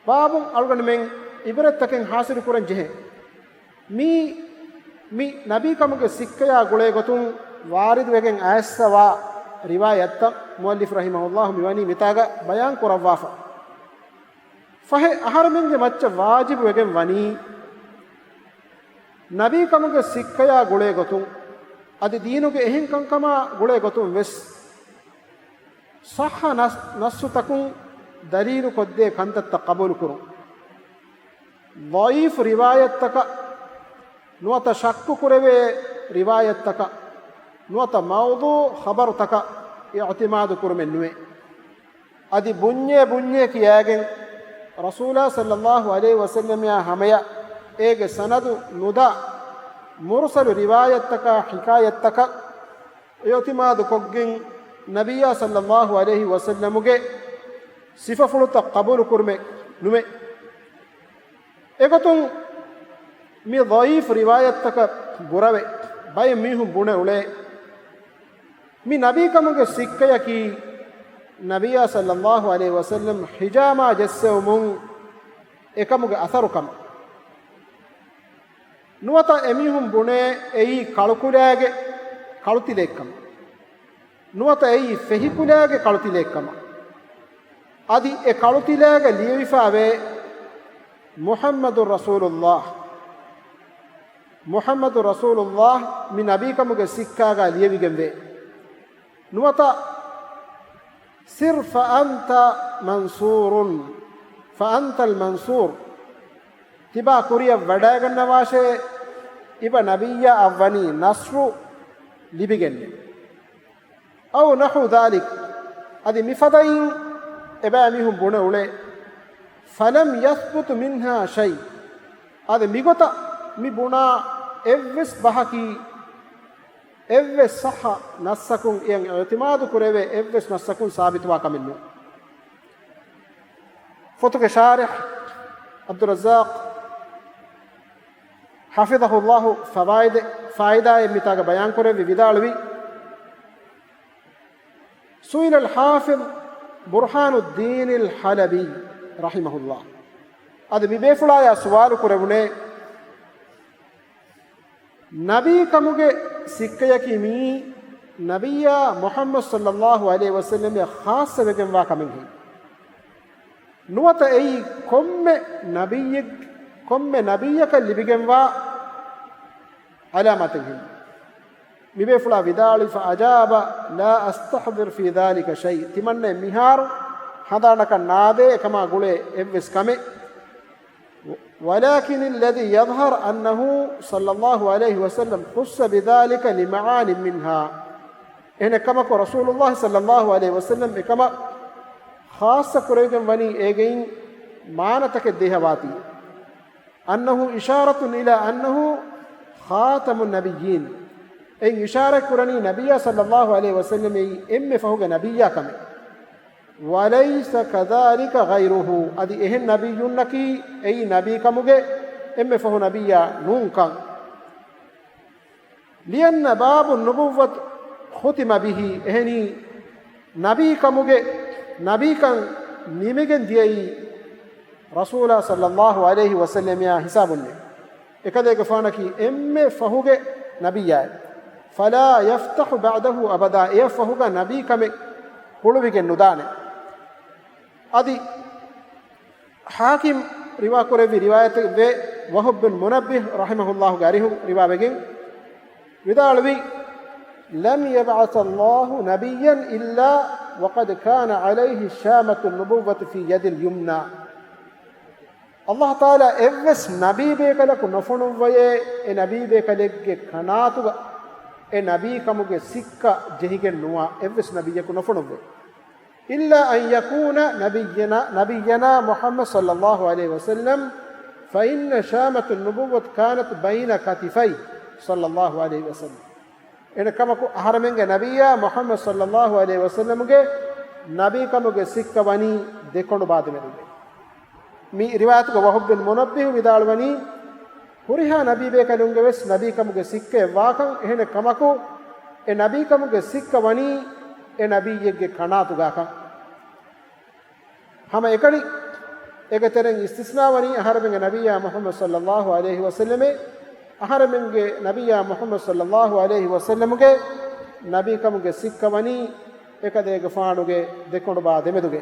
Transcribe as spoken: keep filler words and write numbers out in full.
ބާބުން އަޅުގަނޑުމެން އިބްރަތްތަކެއް ހާސިލު ކުރަން ޖެހޭ. މީ، މި ނަބީކަމުގެ ސިއްކަޔާ ގުޅޭ ގޮތުން ވާރިދުވެގެން އައިސްފަވާ ރިވާޔަތްތައް މުއައްލިފު ރަޙިމަހުﷲ މިވަނީ މިތާގަ ބަޔާން ކުރައްވާފަ. ފަހެ އަހަރެމެންގެ މައްޗަށް ވާޖިބު ވެގެން ވަނީ، ނަބީކަމުގެ ސިއްކަޔާ ގުޅޭ ގޮތުން، އަދި ދީނުގެ އެހެން ކަންކަމާ ގުޅޭ ގޮތުން ވެސް، ޞައްޙަ ނަސް، ނައްސުތަކުން ދަލީލު ކޮށްދޭ ކަންތައްތައް ޤަބޫލު ކުރުން. ޟަޢީފު ރިވާޔަތްތަކަށް، ނުވަތަ ޝައްކު ކުރެވޭ ރިވާޔަތްތަކަށް، ނުވަތަ މައުޟޫޢު ޚަބަރުތަކަށް އިޢުތިމާދު ކުރުމެއް ނުވޭ. އަދި ބުންޏޭ ބުންޏޭ ކިޔާގެން، ރަސޫލާ ޞައްލައްލާހު ޢަލައިހި ވަސައްލަމްއާ ހަމަޔަށް އޭގެ ސަނަދު ނުދާ، މުރުސަލު ރިވާޔަތްތަކާ ޙިކާޔަތްތަކަށް އިޢުތިމާދު ކޮށްގެން، ނަބިއްޔާ ޞައްލައްލާހު ޢަލައިހި ވަސައްލަމުގެ ސިފަފުޅުތައް ޤަބޫލު ކުރުމެއް ނުވޭ. އެގޮތުން މި ޟަޢީފު ރިވާޔަތްތަކަށް ބުރަވެ، ބައެއް މީހުން ބުނެ އުޅޭ، މި ނަބީކަމުގެ ސިއްކަޔަކީ، ނަބިއްޔާ ޞައްލައްލާހު ޢަލައިހި ވަސައްލަމް ޙިޖާމާ ޖެއްސެވުމުން އެކަމުގެ އަސަރު ކަމަށް. ނުވަތަ އެމީހުން ބުނޭ އެއީ ކަޅުކުލައިގެ ކަޅުތިލައެއްކަމަށް. ނުވަތަ އެއީ ފެހިކުލައިގެ ކަޅުތިލައެއްކަމަށް. އަދި އެ ކަޅުތިލައިގަ ލިޔެވިފައިވޭ، މުޙައްމަދު ރަސޫލުﷲ، މުޙައްމަދު ރަސޫލުﷲ މި ނަބީކަމުގެ ސިއްކާގަ ލިޔެވިގެންވޭ. ނުވަތަ، ސިރް ފައަންތަ މަންސޫރުން، ފައަންތަލް މަންސޫރު، ތިބާ ކުރިއަށް ވަޑައިގަންނަވާށޭ، އިބަ ނަބިއްޔާ އަށްވަނީ ނަޞްރު ލިބިގެންނެވި. އައު ނަޙުވު ޛާލިކް، އަދި މިފަދައިން އެބައިމީހުން ބުނެ އުޅޭ، ފަލަމް ޔަސްބުތު މިންހާ ޝައި، އަދި މިގޮތަށް މި ބުނާ އެއްވެސް ބަހަކީ، އެއްވެސް ޞައްޙަ ނައްސަކުން އެޔަށް އިޢުތިމާދު ކުރެވޭ އެއްވެސް ނައްސަކުން ސާބިތުވާ ކަމެއް ނޫން. ފޮތުގެ ޝާރިޙް ޢަބްދުއްރައްޒާޤް ޙަފިޡަހުﷲ ފަވާއިދެއް، ފާއިދާއެއް މިތާގަ ބަޔާން ކުރެއްވި ވިދާޅުވީ، سئل الحافظ برهان الدين الحلبي رحمه الله، އަދި މި ބޭފުޅާޔާ ސުވާލު ކުރެވުނޭ، ނަބީކަމުގެ ސިއްކަޔަކީ މިއީ ނަބިއްޔާ މުޙައްމަދު ޞައްލައްލާހު ޢަލައިހި ވަސައްލަމަށް ޚާއްޞަވެގެންވާ ކަމެއްހެން. ނުވަތަ އެއީ ކޮންމެ ނަބިއްޔެއް، ކޮންމެ ނަބިއްޔަކަށް ލިބިގެންވާ ޢަލާމާތެއްހެން. މިބޭފުޅާ ވިދާޅުވި، فأجاب لا أستحضر في ذلك شيء، ތިމަންނައަށް މިހާރު ހަނދާނަކަށް ނާދޭ އެކަމާ ގުޅޭ އެއްވެސް ކަމެއް. ولكن الذي يظهر أنه صلى الله عليه وسلم خص بذلك لمعان منها. އެހެނެއްކަމަކު، ރަސޫލުﷲ ޞައްލައްލާހު ޢަލައިހި ވަސައްލަމް އެކަމަށް ޚާއްޞަ ކުރެވިގެން ވަނީ އޭގެއިން މާނަތަކެއް ދޭހަވާތީ. أنه إشارة إلى أنه خاتم النبيين. އެއިން އިޝާރަތް ކުރަނީ ނަބިއްޔާ ޞައްލައްލާހު ޢަލައިހި ވަސައްލަމް އެއީ އެންމެ ފަހުގެ ނަބިއްޔާ ކަމެއް. وليس كذلك غيره، އަދި އެހެން ނަބިއްޔުންނަކީ އެއީ ނަބީކަމުގެ އެންމެ ފަހު ނަބިއްޔާ ނޫންކަން. لأن باب النبوة ختم به، އެހެނީ ނަބީކަމުގެ ނަބީކަން ނިމިގެން ދިޔައީ ރަސޫލާ ޞައްލައްލާހު ޢަލައިހި ވަސައްލަމްއާ ހިސާބުންނޭ. އެކަލޭގެފާނަކީ އެންމެ ފަހުގެ ނަބިއްޔާއެއް. فلا يفتح بعده أبدا، އެޔަށް ފަހުގަ ނަބީކަމެއް ހުޅުވިގެން ނުދާނެ. އަދި ޙާކިމް ރިވާކުރެއްވި ރިވާޔަތެއް ވޭ، ވަހުބް ބިން މުނައްބިހް ރަޙިމަހުﷲގެ އަރިހުން ރިވާވެގެން ވިދާޅުވީ، لم يبعث الله نبيا إلا وقد كان عليه شامة النبوة في يد اليمنى. ﷲ ތަޢާލާ އެއްވެސް ނަބީބޭކަލަކު ނުފޮނުއްވައޭ، އެ ނަބީބޭކަލެއްގެ ކަނާތުގަ އެ ނަބީކަމުގެ ސިއްކަ ޖެހިގެން ނުވާ އެއްވެސް ނަބިއްޔަކު ނުފޮނުއްވައޭ. إلا أن يكون نبينا، نبينا محمد صلى الله عليه وسلم، فإن شامة النبوة كانت بين كتفيه صلى الله عليه وسلم. އެހެނެއްކަމަކު، އަހަރެމެންގެ ނަބިއްޔާ މުޙައްމަދު ޞައްލައްލާހު ޢަލައިހި ވަސައްލަމުގެ ނަބީކަމުގެ ސިއްކަ ވަނީ ދެކޮނޑު ބާދެމެދުގައި. މި ރިވާޔަތުގަ ވަހުބް ބިން މުނައްބިހު ވިދާޅުވަނީ، ހުރިހާ ނަބީބޭކަލުންގެ ވެސް ނަބީކަމުގެ ސިއްކައެއް ވާކަން، އެހެނެއް ކަމަކު، އެ ނަބީކަމުގެ ސިއްކަ ވަނީ އެ ނަބިއްޔެއްގެ ކަނާތުގާކަން. ހަމައެކަނި، އޭގެ ތެރެއިން އިސްތިސްނާ ވަނީ އަހަރެމެންގެ ނަބިއްޔާ މުޙައްމަދު ޞައްލައްލާހު ޢަލައިހި ވަސައްލަމޭ. އަހަރެމެންގެ ނަބިއްޔާ މުޙައްމަދު ޞައްލައްލާހު ޢަލައިހި ވަސައްލަމުގެ ނަބީކަމުގެ ސިއްކަ ވަނީ އެކަލޭގެފާނުގެ ދެކޮނޑުބާ ދެމެދުގެ.